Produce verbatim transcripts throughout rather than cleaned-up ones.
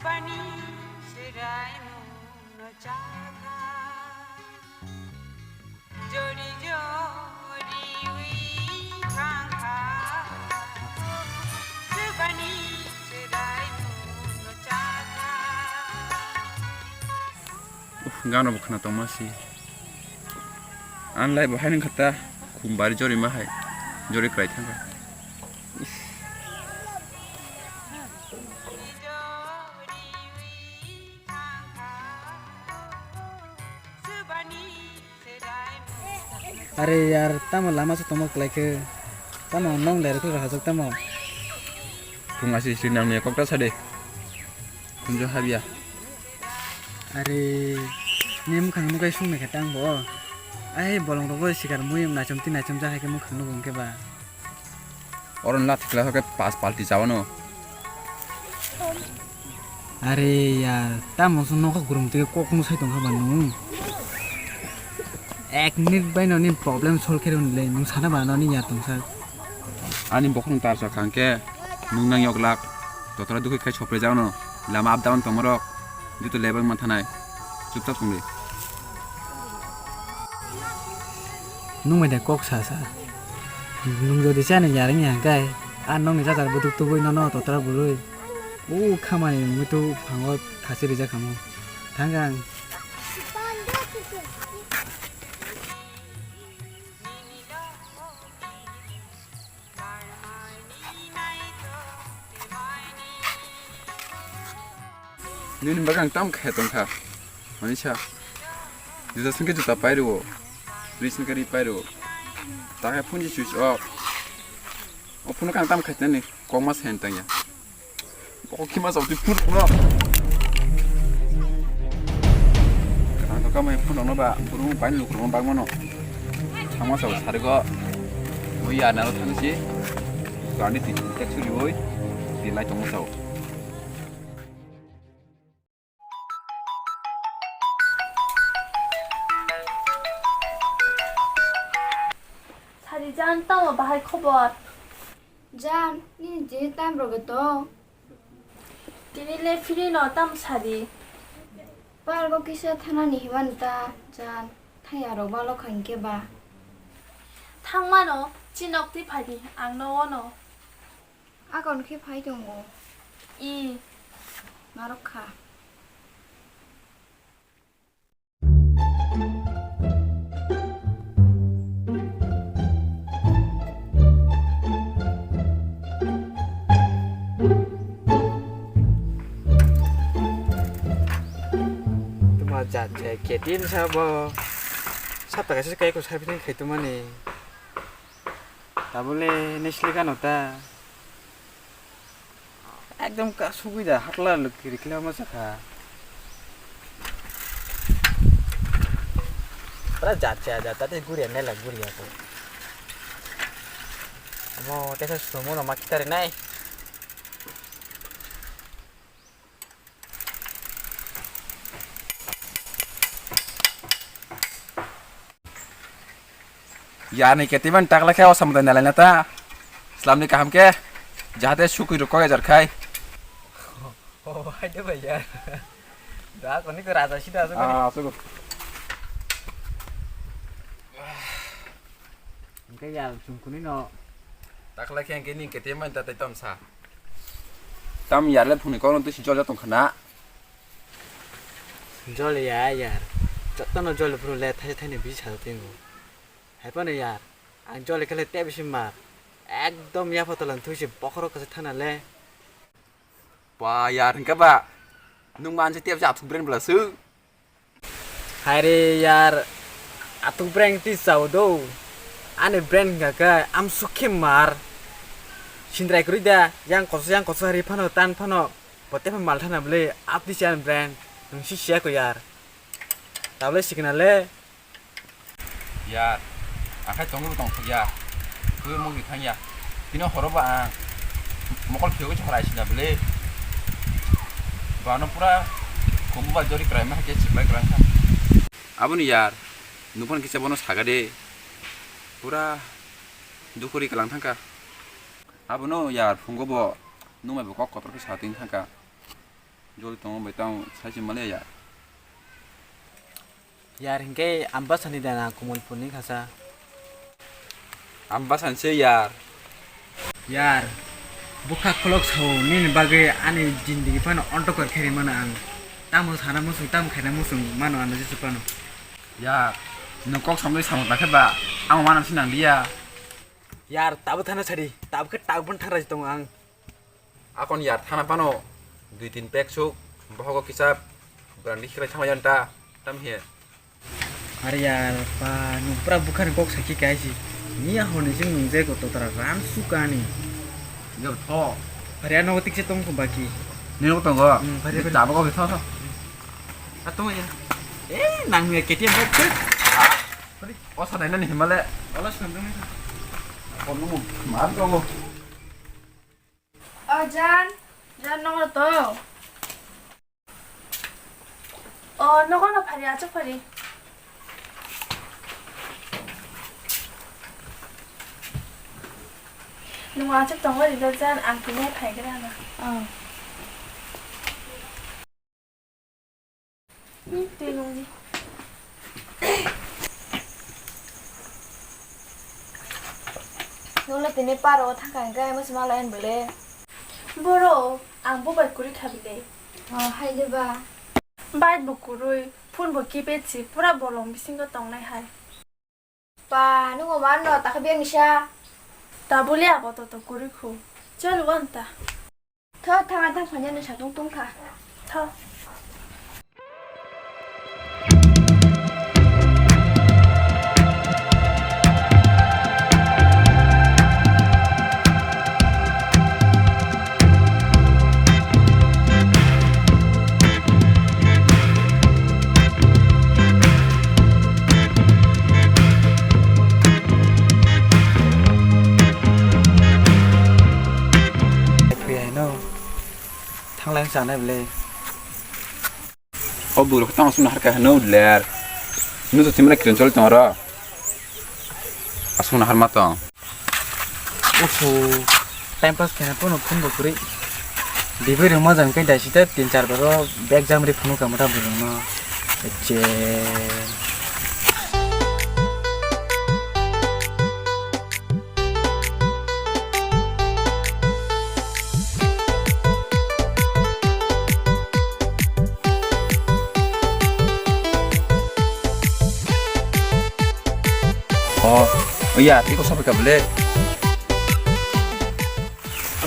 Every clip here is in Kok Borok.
Pani serai muno chakha, jori jori wi thangkha, subani serai muno chakha. Uf, gano bo khna tongma si. Ang lai bo hai nang khata, khum bari jori ma hai, jori krai thangkha. Are yar, tamo lama se tongma kwlai khe, tamo nong direct khe hajak tamo. Phung asi si nang ni kok ta sa de. Kunjo habya. Are, ni mukhang nukai sung naikhe tang bo. Ai, bolong rogo sikar mui nachom ti nachom ja hai khe mukhang nugo hwnkhe ba. Oro la thikla khe pas palti chawano. Are yar, tamo song nokha gurum twi kok musai tongkha ba nung. Ek minute bai no ni problem solve khe rw le, nung sana ba no ni ya tongsa. Ani bokhorok tar sa khang khe nung nang yok lak. Totora dukhi khai sopre jagno. Lama up down tongmorok. Juto lebeng manthanai. Chupchap tongdi. Nung bai de kok sa sa. Nung jodi chani yarwng ya hwnkhe, a nokni jajak buduk tubui nono totra bului. O khamani muitu phango thasi rijak khamu. Thang ang. Nini bagwi ang tamo khe tongkha. Ani sa. Juta sengke juta pairo. Ris sengke ri pairo. Takhe phone switch off. O phone kang tamo khe tani kokma sen tangya. Bokok khima chawtwi phuru phuru. Ang to kamai phuru no ba phuru bai lukurok no bagmano. Thangma chaw sarigo. Ui ya nalo thangsi. Gandi tin tek suri oi. Di lai tongma chaw. Sadi jan, tamo bahai khobor? Jan, nini je time rok to? Tini le free no, tam sadi. Pargo kisa thanani himan ta, jan, thaya rok balo khankhe ba. Thangmano, chinok twi phadi, ang no wono. Akon khe phai tongo. I. Narok kha. Tuma jat jai ketin sabo. Sata kaisa kai ko sabi khai tumani. Tabole nesle gano ta. Ekdom ka sugui da hatla lukiri kila ma sakha. Tra jat cha jat ta te guria nela guria ko. Mo te sa sumo no makitari nai. Yani ketiman takla khe o samudai nalaina ta. Islamni kaham khe. Jahate sukui rok kok ejar khai. Oh, hai de bhaiya. Da koni ko raja sida asuk. Ah, asuk. Engke ya sungkuni no. Takla khe engke ni ketiman ta tai tamsa. Tam yarle phuni kono tu si jol jatong khana. Jol ya yar. Jotono jol phuru le thai thai ni bisi sa tingo. Hai phano yar. Ang jol khe le te bisi mar. Ekdom ya photo lan thui si bokhoro kasa thana le. Ba yar hingke ba. Nung manse te bisi athuk brand bla su. Hai re yar. Athuk brand ti chao do. Ani brand hingka khe am sukhe mar. Sindrai kwrwi da. Yang koso yang koso hari phano tan phano. Bo tei mal thana bwle, apni siyan brand, nwng si siya ko yar. Tabole sikna le. Yar, akhai tongo bo tong thok ya. Twi mug ni thang ya. Tino horo ba ang. Mokol phiyogwi chokra aisina bwle. Bano pura khumbu ba jori krai ma hakhe sipai krai kha. Aboni yar, nukhan kisa bono saga de. Pura dukhu ri kalang thangkha. Abono yar phungo bo nungmai bo kok kotor khe sa twi thangkha. Joli tongo bai tamo sai se male ya. Yar hinkhe ambasani dana Komolpurni khasa. Ambasani se yar. Yar, bwkha khulok sao nini bagwi ani jindigi phano ontokor khe rimano ang. Tamo sana muchung, tamo khaina muchung mano ano jesu phano. Yar, nwng kok samwi samung ta khe ba, ang manam sinang liya. Yar, tabuk thana sadi, tabuk khe tabuk thangra tongo ang. Akon yar thana phano dui tin pek suk, bohogo kisa brandi khilai thanglayan ta, tam he. Are yar pa, nwng pura bwkhani kok sakhi kaisi. Ni ahorni sing nwng je koto tara ran sukani. Yo tho. Are ano tik se tong ko baki. Ni no tongo. Hmm, pare, pare. Tabuk ko tho tho. A tong ya. Eh, nang ni K T M bike se. O sa dai na ni himale. Ola sum dong. Ko nu mar ko. O Jan, Jan, nogo to? O, nogo no phari, achuk phari. Nwng achuk tongo ri do Jan, ang tini hai phai gra na. Oh. Hmm, twi nungdi. Nwng le tini paro thangkha hwnkhe, muchung ma lai bole. Boro, ang bo bai kwrwi kha bile. Oh, hai de ba. Bai bo kwrwi, phone bo keypad si, pura bolong bisingo tongnai hai. Pa, nwng omo ano takha biyang ni sa? Tabuli abo to to kwrwi khu. Chol wan ta. Tho, thang a thang phanya ni satung tong kha. Tho. Phiya hino thanglai wngsa nai bwle. O bwrwi khe tamo sungno harkha hino ler. Nw to thimra kiron choli tong ro. Aswkno harma tong. Uhu, time pass khaina phone bo kwrwi. Bibiri rwma jang khe daisi ta tin char bar o bag jam ri phunuk ka mota bwrwi no. Eche. Oh, oh ya, tiko sopai ka bole.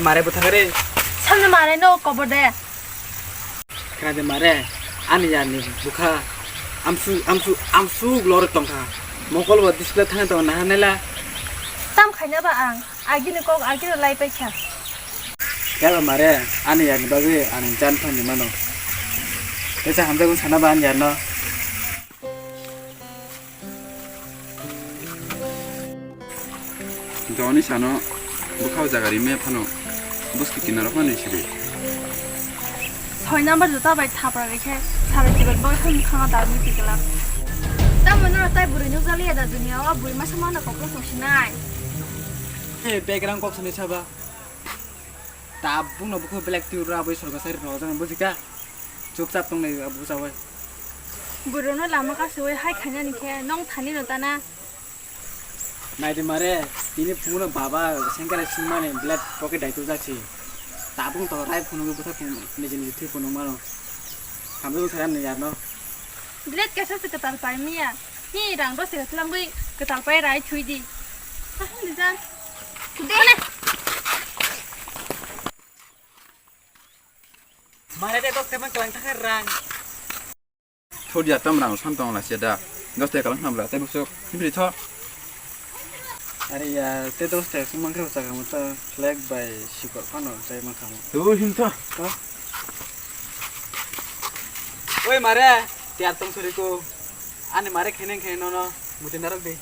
Mare bwthang re. Samno mare no kobor de. Khna de mare, ani yarni bwkha amsu, amsu, amsu lorok tongkha. Mokol bo display thangwi tongo naha nela. Tam khaina ba ang, agini kok agini lai paikha. Yaba mare, ani yarni bagwi ani jan phani mano. Tesa hamjago sana ba ani yarno. Doni sano bwkha o jaga rimaya phano bwskang kinaro phano sidi. Soi number juta bai thapra rekhe sari tibet boi hwn khanga darmi tiglak. Tamo no tai bwrwi nukjaliya da dunia o bwrwi masa mana koklo tongsinai. Hey, background kok sani saba. Tabuk no bwkha black tiura boi sorga sari rojak bujika. Chupchap tongnai abo bwsao. Bwrwino lama kasowi hai khainani khe nong thanino tana. Naidi mare, tini phunukno baba sengkara singmani blade pocket daitu jaksi. Tabuk to rai phunugwi bwthak phunuk niji niji thwi phunuk mano. Hamjak thara ni yarno. Blade kaisa se kwtal pai miya. Hi rang do se kwtlangwi kwtal pai rai thwi di. Taham di jan. Kudene. Mare de dos teman kelang thangkha rang. Thodi atam rang san tong la sia da. Dos te kalang hamla te busuk. Hibri tho. Are ya, te dos te sumang khe chaka mo ta flag bai sikor phano chai ma khamo. Tu him tho. To. Oi mare, te atam sori ko. Ani mare kheneng kheneng no no. Mutin darok de.